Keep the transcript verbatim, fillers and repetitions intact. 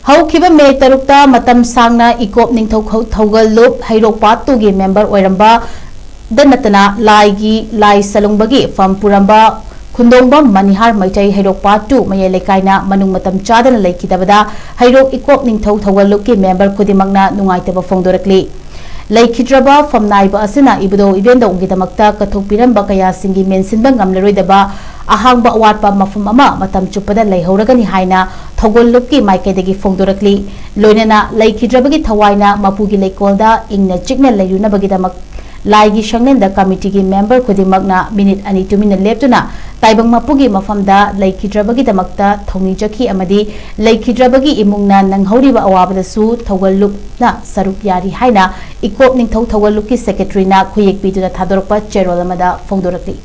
ꯍꯧꯈꯤꯕ ꯃꯦ ꯇꯔꯨꯛꯇ ꯃꯇꯝ ꯁꯥꯡꯅ ꯏꯀꯣꯞ ꯅꯤꯡꯊꯧ ꯊꯧꯒꯜꯂꯨꯞ ꯍꯩꯔꯣꯛ ꯄꯥꯠ ꯇꯨꯒꯤ ꯃꯦꯝꯕꯔ ꯑꯣꯏꯔꯝꯕ ꯗ ꯅꯠꯇꯅ ꯂꯥꯏꯒꯤ ꯂꯥꯏ ꯆꯂꯨꯡꯕꯒꯤ ꯐꯝ ꯄꯨꯔꯝꯕ ꯈꯨꯟꯗꯣꯡꯕꯝ ꯃꯅꯤꯍꯥꯔ ꯃꯩꯇꯩ ꯍꯩꯔꯣꯛ ꯄꯥꯠ ꯇꯨ ꯃꯌꯥꯏ ꯂꯩꯀꯥꯏꯅ ꯃꯅꯨꯡ ꯃꯇꯝ ꯆꯥꯗꯅ ꯂꯩꯈꯤꯗꯕꯗ ꯍꯩꯔꯣꯛ ꯏꯀꯣꯞ ꯅꯤꯡꯊꯧ ꯊꯧꯒꯜꯂꯨꯞꯀꯤ ꯃꯦꯝꯕꯔ ꯈꯨꯗꯤꯡꯃꯛꯅ ꯅꯨꯡꯉꯥꯏꯇꯕ ꯐꯣꯡꯗꯣꯔꯛꯂꯤ꯫ ꯂꯩꯈꯤꯗ꯭ꯔꯕ ꯐꯝꯅꯥꯏꯕ ꯑꯁꯤꯅ ꯏꯕꯨꯙꯧ ꯏꯕꯦꯟꯗꯧꯒꯤꯗꯃꯛꯇ ꯀꯠꯊꯣꯛꯄꯤꯔꯝꯕ ꯀꯌꯥꯁꯤꯡꯒꯤ ꯃꯦꯟꯁꯤꯟꯕ ꯉꯝꯂꯔꯣꯏꯗꯕ ꯑꯍꯥꯡꯕ ꯑꯋꯥꯠꯄ ꯃꯐꯝ ꯑꯃ ꯃꯇꯝ ꯆꯨꯞꯄꯗ ꯂꯩꯍꯧꯔꯒꯅꯤ ꯍꯥꯏꯅ ꯊꯧꯒꯜꯂꯨꯞꯀꯤ ꯃꯥꯏꯀꯩꯗꯒꯤ ꯐꯣꯡꯗꯣꯔꯛꯂꯤ꯫ ꯂꯣꯏꯅꯅ ꯂꯩꯈꯤꯗ꯭ꯔꯕꯒꯤ ꯊꯋꯥꯏꯅ ꯃꯄꯨꯒꯤ ꯂꯩꯀꯣꯜꯗ ꯏꯪꯅ ꯆꯤꯛꯅ ꯂꯩꯔꯨꯅꯕꯒꯤꯗꯃꯛ ꯂꯥꯏꯒꯤ ꯁꯪꯂꯦꯟꯗ ꯀꯃꯤꯇꯤꯒꯤ ꯃꯦꯝꯕꯔ ꯈꯨꯗꯤꯡꯃꯛꯅ ꯃꯤꯅꯤꯠ ꯑꯅꯤ ꯇꯨꯃꯤꯟꯅ ꯂꯦꯞꯇꯨꯅ ꯇꯥꯏꯕꯪ ꯃꯄꯨꯒꯤ ꯃꯐꯝꯗ ꯂꯩꯈꯤꯗ꯭ꯔꯕꯒꯤꯗꯃꯛꯇ ꯊꯧꯅꯤꯖꯈꯤ ꯑꯃꯗꯤ ꯂꯩꯈꯤꯗ꯭ꯔꯕꯒꯤ ꯏꯃꯨꯡꯅ ꯅꯪꯍꯧꯔꯤꯕ ꯑꯋꯥꯕꯗꯁꯨ ꯊꯧꯒꯜꯂꯨꯞꯅ ꯁꯔꯨꯛ ꯌꯥꯔꯤ ꯍꯥꯏꯅ ꯏꯀꯣꯞ ꯅꯤꯡꯊꯧ ꯊꯧꯒꯜꯂꯨꯞꯀꯤ ꯁꯦꯀ꯭ꯔꯦꯇꯔꯤꯅ ꯈꯨꯌꯦꯛ ꯄꯤꯗꯨꯅ ꯊꯥꯗꯣꯔꯛꯄ ꯆꯦꯔꯣꯜ ꯑꯃꯗ ꯐꯣꯡꯗꯣꯔꯛꯂꯤ꯫